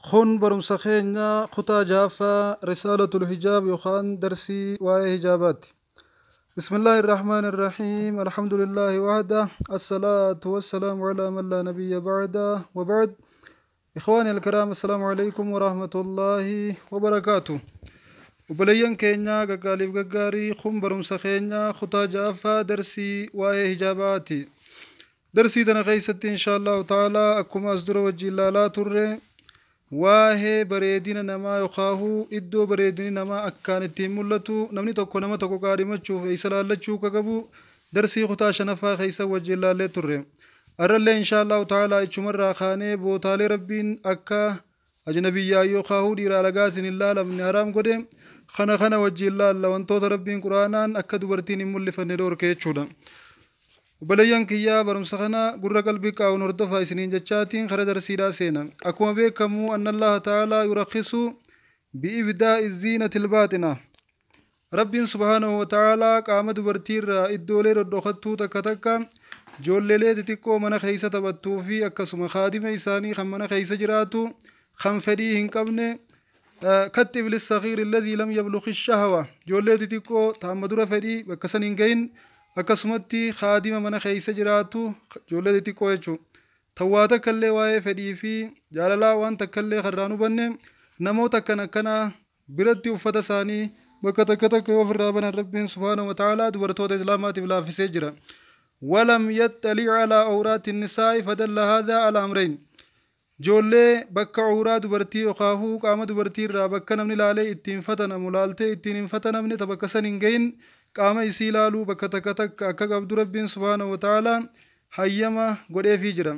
Kun barumsa keenya kutaa ja'affaa Risaalatul Hijaab yookaan darsii waa'ee hijaabaati. بسم الله الرحمن الرحيم الحمد لله وحده الصلاة والسلام على من لا نبي بعده وبعد إخواني الكرام السلام عليكم ورحمة الله وبركاته. Obboleeyyan keenya gaggaaliif gaggaarii, kun barumsa keenya kutaa ja'affaa darsii waa'ee hijaabaati. Darsii tana keessatti insha Allahu ta'ala akkuma as dura wajjin ilaalaa turre waa'ee bareedina namaa yookaahuu iddoo bareedinni namaa akkaan ittiin mul'atu, namni tokko nama tokko qaadhimachuuf eessa laallachuu akka qabu darsii kutaa shanaffaa keessa wajjin ilaallee turre. Arrallee insha Allahu ta'ala ichumarraa kaanee bootaalee Rabbiin akka ajnabiyyaa yookaahuu dhiira alagaatiin hin laalamne haraam godhe kana wajjin laalla, wantoota Rabbiin Quraanaan akka dubartiin hin mul'ifanne dhoorke jechuudha. Obboleeyyan kiyyaa, barumsa kana gurra qalbii qaawun hordofaa isiniin jechaatiin kara darsiidhaa seena. Akkuma beekamu أن الله تعالى يرخص بإبداء الزينة الباطنة. Rabbiin subhaanahu wa ta'aalaa qaama dubartiirraa iddoolee dhodhokattuu takka takka ijoolleelee xixiqqoo mana keessa taphattuu fi akkasuma kaadima isaanii kan mana keessa jiraatu kan fedhii hin qabne, كالطفل الصغير الذي لم يبلغ الشهوة, ijoollee xixiqqoo taamma dura fedhii bakka san hin gahin, akkasumatti kaadima mana keessa jiraatu, ijoollee xixiqqoo jechuudha. Tawwaa takka illee waa'ee fedhii fi jaalalaa waan takka illee karraan hubanne, namoota akkan akkanaa biratti uffata isaanii bakka takka takka yoo ofirraa banan Rabbiin subhaanahu wa ta'aalaa dubartoota islaamaatiif laaffisee jira. ولم يطلع على عورات النساء فدل هذا على أمرين. Ijoollee bakka cuuraa dubartii yookaahuu qaama dubartii irraa bakka namni laalee ittiin fatanamu laaltee ittiin hin fatanamne, ta bakka san hin gahin, qaama isii laaluu bakka takka takka akka qabdu Rabbiin subhaanahu wa ta'aalaa hayyama godheefii jira.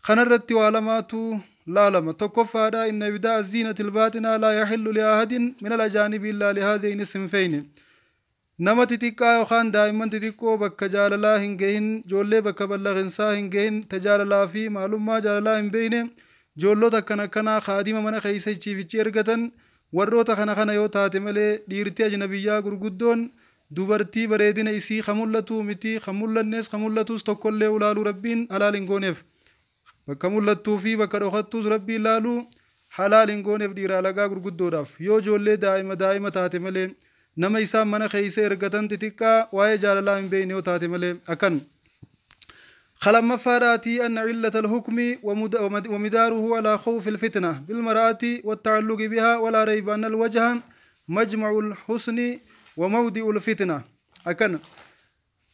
Kanarratti waa lamaatu laalama. Tokkoffaadha, إن إبداء الزينة الباطنة لا يحل لأحد من الأجانب إلا لهذين الصنفين. Nama xixiqqaa yookaan daa'imman xixiqqoo bakka jaalalaa hin gahin, ijoollee bakka ballaqinsaa hin gahin, ta jaalalaa fi maalummaa jaalalaa hin beekne, ijoollota akkana akkanaa kaadima mana keessa ichiifichi ergatan, warroota kana kana yoo taate malee dhiirtii ajnabiyyaa gurguddoon dubartii bareedina isii ka mul'atu miti, ka mul'annes ka mul'atus tokkollee ulaaluu Rabbiin halaal hin gooneef. Bakka mul'attuu fi bakka dhokattuus Rabbiin laaluu halaal hin gooneef dhiira alagaa gurguddoodhaaf, yoo ijoollee daa'ima daa'ima taate malee, nama isaan mana keessa ergatan xixiqqaa waa'ee jaalalaa hin beekne yoo taate malee akkan. Kalammaffaadhaatii, أن علة الحكم ومداره على خوف الفتنة بالمرأة والتعلق بها، ولا ريب أن الوجه مجمع الحسن وموضع الفتنة. أكن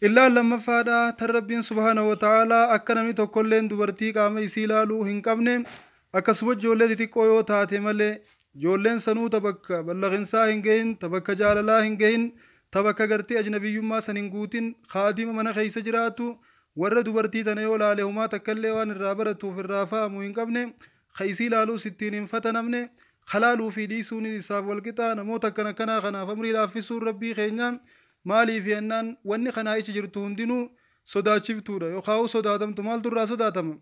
إلا lammaffaadha tan Rabbiin subhaanahu wa ta'aalaa akka namni tokkolleen dubartii qaama isii ilaaluu hin qabne, akkasuma ijoollee xixiqqoo yoo taate malee, ijoolleen sanuu ta bakka ballaqinsaa hin gahin, ta bakka jaalalaa hin gahin, ta bakka gartee ajnabiyyummaa san hin guutin, kaadima mana keessa jiraatu, warra dubartii tana yoo laale humaa takkallee waan irraa baratuuf irraa fa'amu hin qabne, ka isii ilaaluus ittiin hin fatanamne, halaaluu fi dhiisuun isaaf walqixa, namoota akkana akkanaa kanaaf amrii laaffisuun Rabbii keenya maaliif jennaan, wanni kanaa ichi jirtu hundinuu sodaachiftuudha yookaan sodaatamtu. Maaltu irraa sodaatama?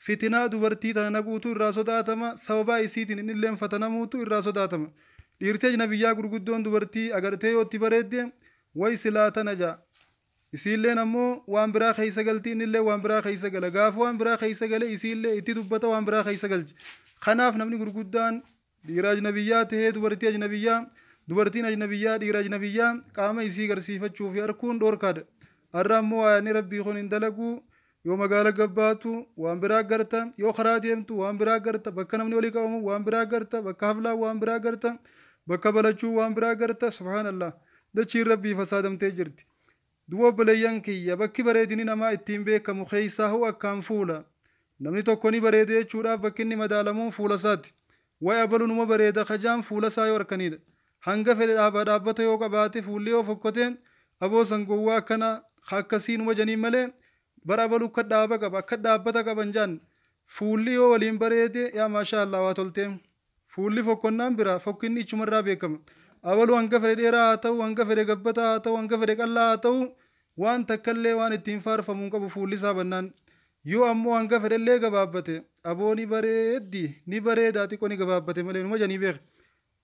Fitinaa dubartii tana naquutu irraa sodaatama, sababaa isiitiin inni illee fatanamuutu irraa sodaatama. Dhiirtii ajnabiyyaa gurguddoon dubartii agartee yoo itti bareedde, way silaa tana ja'a, isiilleen ammoo waan biraa keessa galti, innillee waan biraa keessa gala. Gaafa waan biraa keessa gale, isiillee itti dubbata, waan biraa keessa galchi. Kanaaf namni gurguddaan dhiira ajnabiyyaa tahee dubartii ajnabiyyaa, dubartiin ajnabiyyaa dhiira ajnabiyyaa qaama isii garsiifachuu fi arkuun dhoorkaadha. Har'a ammoo ayaanni Rabbii kun hin dalaguu. Yoo magaala gabbaatu waan biraa garta, yoo karaa deemtu waan biraa garta, bakka namni walii qabamu waan biraa garta, bakka haflaa waan biraa garta, bakka balachuu waan biraa garta. Subhaanallah, dachiin Rabbii fasaadamtee jirti. Duba obboleeyyan kiyya, bakki bareedini namaa ittiin beekamu keessaa hoo akkaan fuula. Namni tokko ni bareede jechuudhaaf bakki inni madaalamuun fuula isaati. Wayi abalu numa bareeda kajaan fuula isaa yoo harkanidha. Hanga fedhe dhaaba dhaabbata yoo qabaate, fuulli yoo fokkote, aboo san gowwaa akkana akkasii numa janiin malee, bara abalu akka dhaaba qaba, akka dhaabbata qaban jaan. Fuulli yoo waliin bareede, yaa maashaa Allah, waa toltee. Fuulli fokkonnaan bira fokkinni ichumarraa beekama. Abaluu hanga fedhe dheeraa haa ta'u, hanga fedhe gabbataa haa ta'u, hanga fedhe qal'aa haa ta'u, waan takkallee waan ittiin faarfamu hin qabu fuulli isaa bannaan. Yoo ammoo hanga fedhellee gabaabbate, aboo ni bareeddi, ni bareedaa, xiqqoo ni gabaabbate malee numa janii beeka.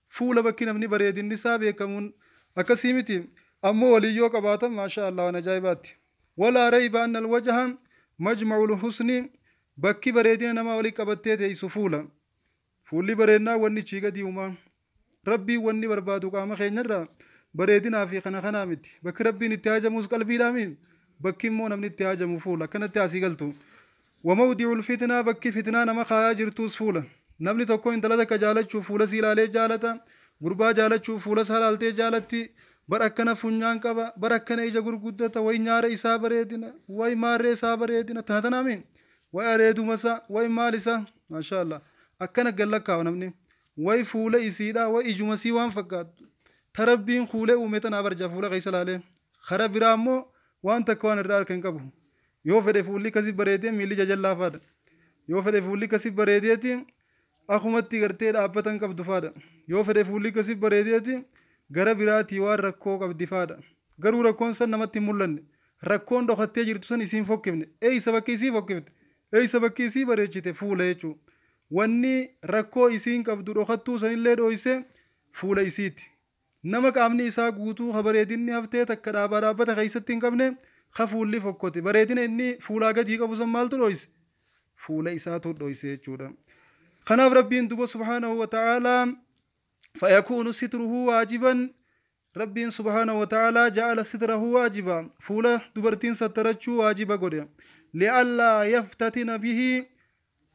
Fuula bakki namni bareedinni isaa beekamuun akkasii miti. Ammoo waliyyoo qabaatan, maashaa Allah, waan ajaa'ibaatti. ولا ريب أن الوجه مجمع الحسن. Bakki bareedina namaa walii qabattee teessu fuula. Fuulli bareennaa wanni ichii gadi uumaa. Rabbiin wanni barbaadu qaama keenyarraa bareedinaa fi kana kanaa miti. Bakki Rabbiin itti haajamus qalbiidhaami. Bakki immoo namni itti haajamu fuula. Akkanatti asii galtu. Wamawdi'ul fitnaa, bakki fitnaa nama kaayaa jirtuus fuula. Namni tokko intala takka jaalachuuf fuula sii ilaalee jaalata. Gurbaa jaalachuuf fuula isaa ilaaltee jaalatti. Bar akkana funyaan qaba, bar akkana ija gurguddata, way nyaara isaa bareedina, way maarree isaa bareedina, tana tanaami. Way areeduma isaa, way maal isaa, maashaallah. Akkana gallakkaawa namni. Way fuula isiidha, way ijuma sii waan fakkaattu. Ta Rabbiin kuulee uume tanaa barja fuula keessa ilaalee. Kara biraa immoo waan takka waan irraa harka hin qabu. Yoo fedhe fuulli akkasii bareedee miilli jajallaafaadha. Yoo fedhe fuulli akkasii bareedeeti akkumatti gartee dhaabbata hin qabdu faadha. Yoo fedhe fuulli akkasii bareedeeti gara biraatii waan rakkoo qabdi faadha. Garuu rakkoon san namatti hin mul'anne. Rakkoon dhokattee jirtu san isiin fokkifne. Eeysa bakki isii fokkifte? Eeysa bakki isii bareechite? Fuula jechuudha. Wanni rakkoo isiin qabdu dhokattuu sanillee dhooyse fuula isiiti. Nama qaamni isaa guutuu ka bareedinni haftee takka dhaabaa dhaabbata keessatti hin qabne ka fuulli fokkote. Bareedina inni fuulaa gadii qabu san maaltu dhooyse? Fuula isaatu dhooyse jechuudha. Kanaaf Rabbiin duba subhaanahu wa ta'aalaa fayakuunu sitruhu waajiban, Rabbiin subhaanahu wa ta'aalaa ja'ala sitrahu waajiba, fuula dubartiin sattarachuu waajiba godhe. Li'allaa yaftatina bihi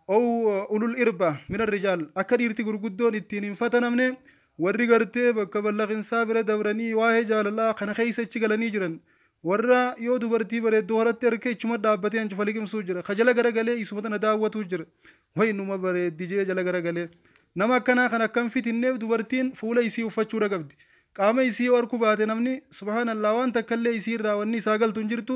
ow ulul irba min arrijaal, akka dhiirti gurguddoon ittiin hin fatanamne, warri gartee bakka ballaqinsaa bira dabranii waa'ee jaalalaa kana keessa ichi galanii jiran, warra yoo dubartii bareedduu horatti harka ichuma dhaabbatee hancufa liqimsuu jira, ka jala garagalee isuma tana daawwatuu jira, way numa bareeddi jee jala garagalee. Nama akkanaa kan akkam fitinneef dubartiin fuula isii uffachuudha qabdi. Qaama isii yoo arku baate namni subhaanallah waan takkallee isii irraa wanni isaa galtu hin jirtu.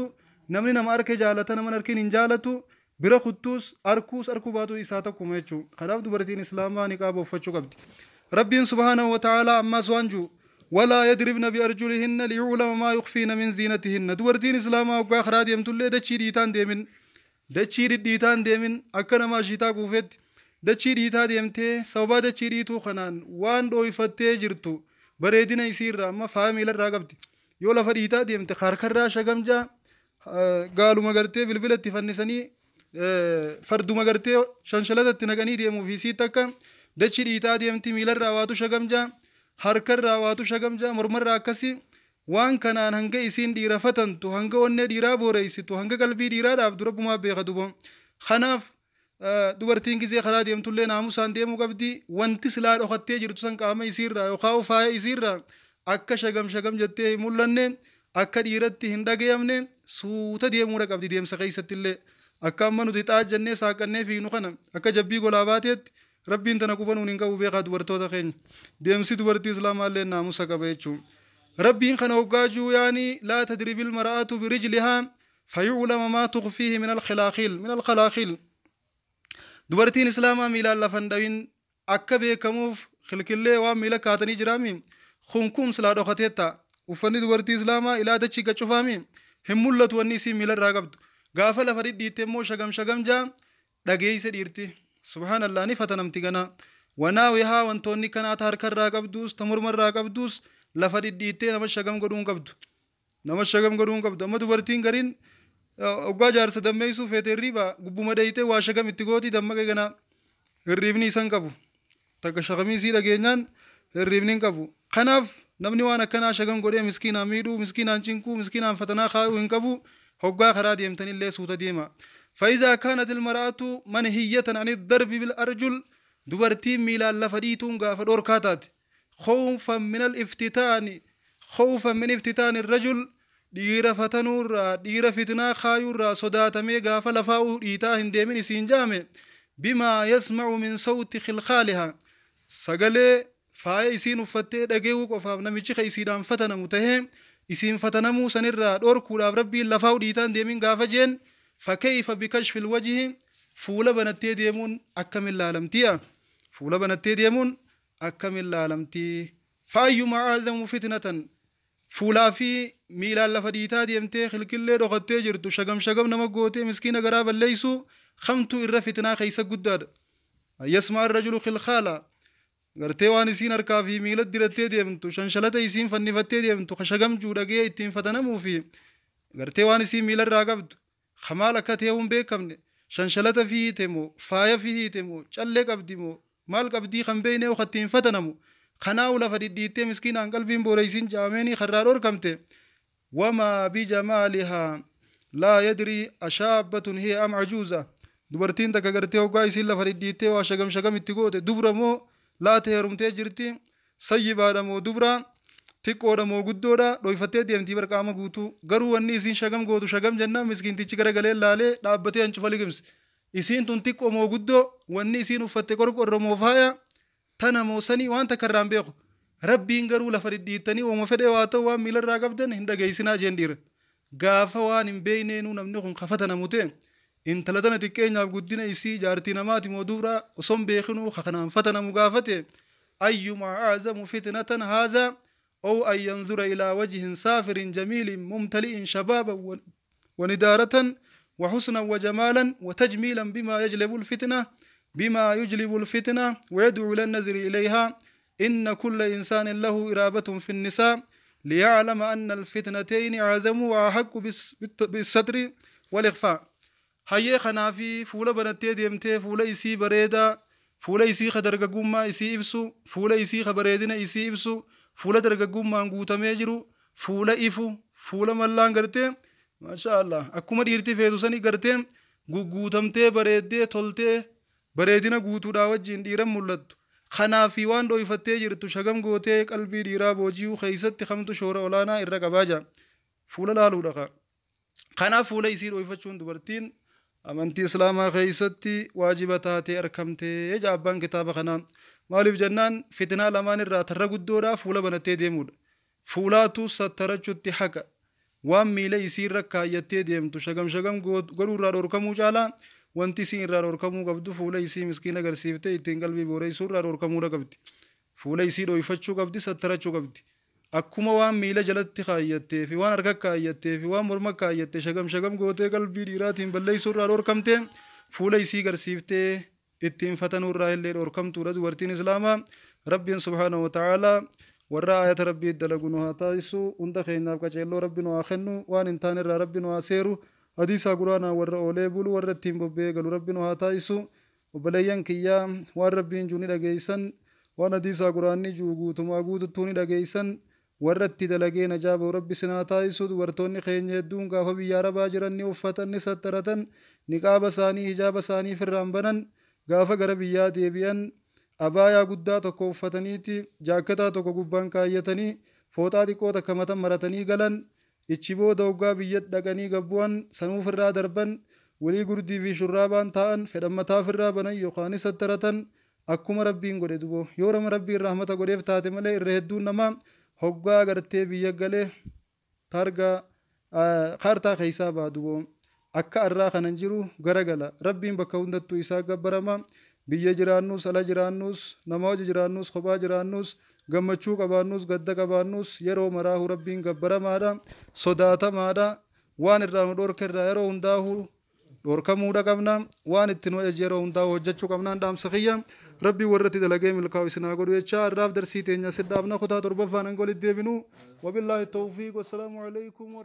Namni nama arke jaalata, nama arkin hin jaalatu. Bira kuttuus arkuus arkuu baatu isaa tokkuma jechuudha. Kanaaf dubartiin islaamaa niqaaba uffachuu qabdi. Rabbiin subhaanahu wa ta'aalaa ammas waan jiru, walaa yadribna biarjulihinna liyu'lama maa yukhfiina min ziinatihinna. Dubartiin islaamaa waggaa karaa deemtullee dachii dhiitaan deemin, dachii dhidhiitaan deemin, akka nama ashiitaa quufetti dachii dhiitaa deemtee sababaa dachii dhiituu kanaan waan dhooyfattee jirtu bareedina isiirraa amma faaya miilarraa qabdi. Yoo lafa dhiitaa deemte harkarraa shagamjaa gaaluma gartee bilbila itti fannisanii farduma gartee shanshalata itti naqanii deemuu fi isiitti akka dachii dhiitaa deemti, miilarraa waatu shagamjaa, harkarraa waatu shagamjaa, mormarraa akkasii. Waan kanaan hanga isiin dhiira fatantu, hanga onnee dhiiraa booreessitu, hanga qalbii dhiiraa dhaabdu rabbumaa beeka duba. Kanaaf dubartiin gizee karaa deemtullee naamusaan deemuu qabdi. Wanti silaa dhokattee jirtu san qaama isiirraa yookaan faaya isiirraa akka shagam shagam jettee hin mul'anne, akka dhiiratti hin dhagayamne suuta deemuudha qabdi deemsa keessattillee. Akka amma nuti xaajjannee saaqannee fiignu kana akka jabbii golaa baateetti Rabbiin tana quba nuun hin qabu beekaa dubartoota keenya. Deemsi dubartii islaamaallee naamusa qaba jechuudha. Rabbiin kana hoggaa jiru yaani laa tadribil mar'atu birijlihaa fayu'lama maa tukhfiihi min alkhilaakhil min alkhalaakhil. Dubartiin islaamaa miilaan lafa hin dhawin akka beekamuuf kilkillee waan miila kaatanii jiraami. Kun silaa dhokatee ta'a. Uffanni dubartii islaamaa ilaa dachii gacufaami. Hin mul'atu wanni isiin miilarraa qabdu. Gaafa lafa dhidhiitte immoo shagam shagam jaa dhageeyse dhiirti. Subhaanallah ni fatanamti ganaa. Wanaawihaa wantoonni kanaa ta harkarraa qabduus ta mormarraa qabduus lafa dhidhiittee nama shagam godhuu hin qabdu. Nama shagam godhuu hin qabdu. Amma dubartiin gariin hoggaa jaarsa dammeessuu feete hirriiba gubbuma dheeyitee waa shagam itti gooti dammaqee ganaa hirriibni isan qabu. Takka shagamii isii dhageenyaan hirriibni hin qabu. Kanaaf namni waan akkanaa shagam godhee miskiinaan miidhuu, miskiinaan cinquu, miskiinaan fatanaa kaayuu hin qabu. Hoggaa karaa deemtanillee suuta deema. فإذا كانت المرأة منهية عن الضرب بالأرجل، dubartiin miilaan lafa dhiituun gaafa dhorkaa taate, خوفا من الافتتان، خوفا من افتتان الرجل، dhiira fatanuurraa dhiira fitnaa kaayuurraa sodaatamee gaafa lafaa dhiitaa hin deemin isiin jaame, بما يسمع من صوت خلخالها، sagalee faaya isiin uffattee dhageewuu qofaaf namichi ka isiidhaan fatanamu tahee isiin fatanamuu sanirraa dhorkuudhaaf Rabbiin lafaa dhiitaan deemin gaafa jeen, فكيف بكشف الوجه، fuula banattee deemuun akkamiin laalamtiya? Fuula banattee deemuun akkamiin laalamtii? فأيما أعظم فتنة، fuulaa fi miilaan lafa dhiitaa deemtee kilkillee dhokattee jirtu shagam shagam nama gootee miskiina garaa balleeysu kamtu irra fitnaa keessa guddaadha? يسمع الرجل خلخالا، gartee waan isiin harkaa fi miila dirattee deemtu, shanshalata isiin fannifattee deemtu ka shagam juu dhagee ittiin fatanamuu fi gartee waan isiin miilarraa qabdu kamaal akka ta'e hin beekamne, shanshalata fi hiite moo faaya fi hiite moo callee qabdi moo Maal qabdii kan beeynee kattiin fatanamu. Kanaawu lafa dhidhiittee miskiinaan qalbiin booreysiin jaameenii karraa dhorkamte. Wamaa bijamaalihaa laa yadrii ashaabbatun hiya am cajuuza. Dubartiin takka gartee hoggaa isiin lafa dhidhiittee waa shagam shagam itti goote dubra moo laata heerumtee jirti, sayyibaadha moo dubra, xiqqoodha moo guddoodha, dhoyfattee deemtii bar qaama guutuu. Garuu wanni isiin shagam gootu shagam jennaan miskiintichi garagalee laalee dhaabbatee hancufa liqimse. Isiin tun xiqqoo moo guddoo, wanni isiin uffatte qorqorro moo faaya, tana moo sanii waan takka irraa hin beeku. Rabbiin garuu lafa dhidhiittanii uuma fedhee waa ta'u waan miilarraa qabdan hin dhageessinaa jeen dhiira. Gaafa waan hin beeyneenuu namni kun kafatanamu ta'e intala tana xiqqeenyaaf guddina isii jaartii namaati moo dubraa osoo hin beekinuu kanaan fatanamu gaafate ayyuma a'zamu fitnatan haazaa أو أن ينظر إلى وجه سافر جميل ممتلئ شبابا وندارة وحسنا وجمالا وتجميلا بما يجلب الفتنة ويدعو إلى النظر إليها. إن كل إنسان له إرابة في النساء ليعلم أن الفتنتين أعظم وأحق بالستر والإخفاء. هيا خنافي فولا بنتي ديمتي فولا إسي بريدا فولا إسي خدرققوما إسي إبسو فولا إسي خبريدنا إسي إبسو fuula dargaggummaan guutamee jiru fuula ifu fuula mallaan gartee maasha Allah akkuma dhiirti feetu sanii gartee gugguutamtee bareeddee toltee bareedina guutuudhaa wajjin dhiiran mul'attu. Kanaafi waan dhoyfattee jirtu shagam gootee qalbii dhiiraa booji'uu keessatti kamtu shoora olaanaa irra qabaa jira. Fuula laaluudha kaa. Kanaaf fuula isii dhoyfachuun dubartiin amantii islaamaa keessatti waajiba taatee argamtee jaa abbaan kitaaba kanaa. Maaliif jennaan fitinaa lamaan irraa tarra guddoodhaa fuula banattee deemuudha. Fuulaatu sattarachuutti haqa. Waan miila isii irra kaayyattee deemtu shagam shagam godhuu irraa dhorkamuu caalaa wanti isiin irraa dhorkamuu qabdu fuula isii miskiina agarsiiftee ittiin qalbii booreessuu irraa dhorkamuudha qabdi. Fuula isii dhoyfachuu qabdi, sattarachuu qabdi. Akkuma waan miila jalatti kaayyattee fi waan harka kaayyattee fi waan morma kaayyattee shagam shagam gootee qalbii dhiiraatiin balleessuu irraa dhorkamtee fuula isii agarsiiftee ittiin fatanuu irraa illee dhorkamtuudha dubartiin islaamaa. Rabbiin subhaanahu wa ta'aalaa warra aayata rabbii dalagu nu haa taasisu. Hunda keenyaaf qaceelloo rabbi nu haa kennu. Waan hin taane irraa rabbi nu haa seeru. Hadiisaa quraanaa warra oolee bulu warra ittiin bobba'ee galu rabbi nu haa taasisu. Obboleeyyan kiyyaa waan rabbiin jiru ni dhageessan, waan hadiisaa quraanni jiru guutumaa guututtuu ni dhageessan, warra itti dalagee najaa ba'u rabbi sin haa taasisu. Dubartoonni keenya hedduun gaafa biyya arabaa jiran ni uffatan, ni sattaratan, niqaaba isaanii hijaaba isaanii firraan banan. Gaafa gara biyyaa deebi'an abaayaa guddaa tokko uffataniiti jaakkataa tokko gubbaan kaayyatanii fooxaa xiqqoo takka matan maratanii galan. Ichi booda hoggaa biyya dhaqanii gabbu'an sanuu firraa darban walii gurdii fi shurraabaan taa'an fedhan mataa firraa banan yookaanis sattaratan akkuma rabbiin godhe duboo yoo rama rabbiin rahmata godheef taate malee irra hedduun namaa hoggaa gartee biyya galee targaa kaartaa keessaa ba'a duboo. Akka arraa kanan jiru garagala. Rabbiin bakka hundattuu isaa gabbarama. Biyya jiraannus, ala jiraannus, nama hojii jiraannus, kophaa jiraannus, gammachuu qabaannus, gadda qabaannus yeroo maraahu rabbiin gabbaramaadha, sodaatamaadha. Waan irraa nu dhorka irraa yeroo hundaahu dhorkamuudha qabna. Waan itti nu ajaje yeroo hundaahu hojjechuu qabnaan dhaamsa kiyya. Rabbiin warra itti dalagee milkaa'u isin haa godhu jechaa har'aaf darsii teenya si dhaabna kutaa torbaffaan hanga walitti deebinu. Wabillaahi tawfiiq. Wassalaamu alaikum.